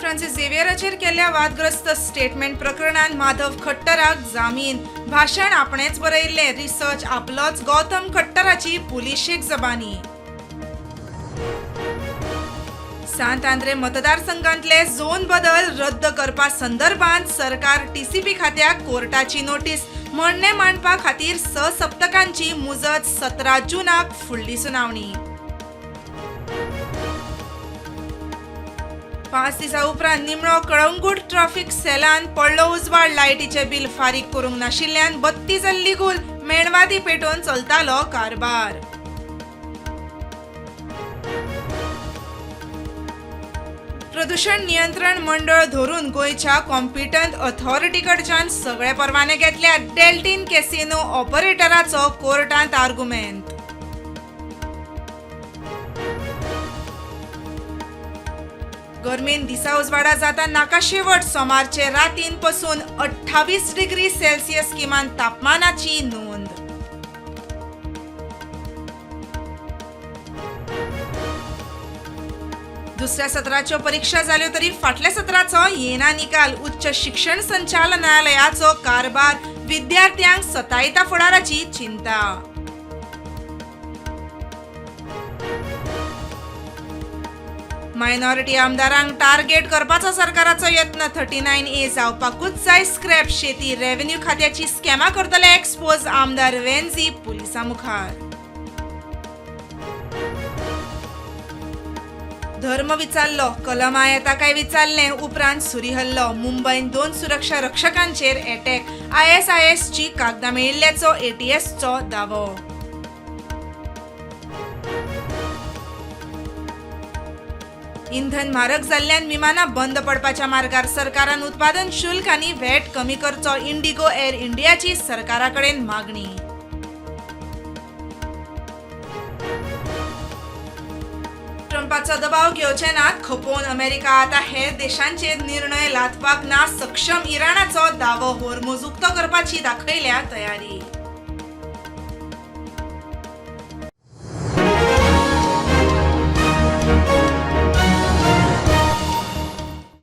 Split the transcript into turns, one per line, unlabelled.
Francis झेवियराचेर केल्ल्या वादग्रस्त statement प्रकरणांत माधव खट्टराक जामीन. भाशण आपणेच बरयिल्लें, रिसर्च आपलोच. गौतम खट्टराची पुलिशेक जबानी. सांत आंद्रे मतदारसंघांतले झोन बदल रद्द करपा संदर्भात सरकार टीसीपी खात्याक कोर्टाची नोटीस. म्हणणें मांडपा खातीर 6 सप्तकांची मुजत. 17 जूनाक फुडली सुनावणी. 5 दिसां उपरांत निमणो कळंगूट ट्राफिक सेलान पडलो उजवाड. लायटीचें बिल फारीक करूंक नाशिल्ल्यान बत्ती जाल्ली गुल. मेणवाती पेटोवन चलतालो कारभार. प्रदूषण नियंत्रण मंडळ धरून गोंयच्या कॉम्पिटंट अथॉरिटी कडच्यान सगळे परवाने घेतल्यात. डेल्टीन कॅसिनो ऑपरेटराचो कोर्टांत आर्गुमेंत. गरमेन दिसा उजवाडा जाता नाका शेवट. सोमारचे रातीन पसून 28 डिग्री सेल्सियस किमान तापमानाची नोंद. दुसऱ्या सत्राच्यो परीक्षा जाल्यो तरी फाटल्या सत्राचो येना निकाल. उच्च शिक्षण संचालनालयाचो कारभार विद्यार्थ्यांक सतायता. फुडाराची चिंता. मायनॉरिटी आमदारांक टार्गेट करपाचो सरकाराचो यत्न. 39A जावपाकूच जाय स्क्रॅप. शेती रेव्हेन्यू खात्याची स्कॅमां करतले एक्सपोज. आमदार वेन्झी पुलिसां मुखार. धर्म विचारलो, कलमा येता काय विचारलें, उपरांत सुरी हल्लो. मुंबयंत 2 सुरक्षा रक्षकांचेर अटॅक. ISISची कागदां मेळिल्ल्याचो ATSचो दावो. इंधन म्हारग जाल्ल्यान विमानां बंद पडपाच्या मार्गार. सरकारान उत्पादन शुल्क आनी व्हॅट कमी करचो. इंडिगो एअर इंडियाची सरकारा कडेन मागणी. ट्रंपाचो दबाव घेवचे नात खपोवन अमेरिका आतां हेर देशांचेर निर्णय लादपाक ना सक्षम. इराणाचो दावो. होर्मुज उक्तो करपाची दाखयल्या तयारी.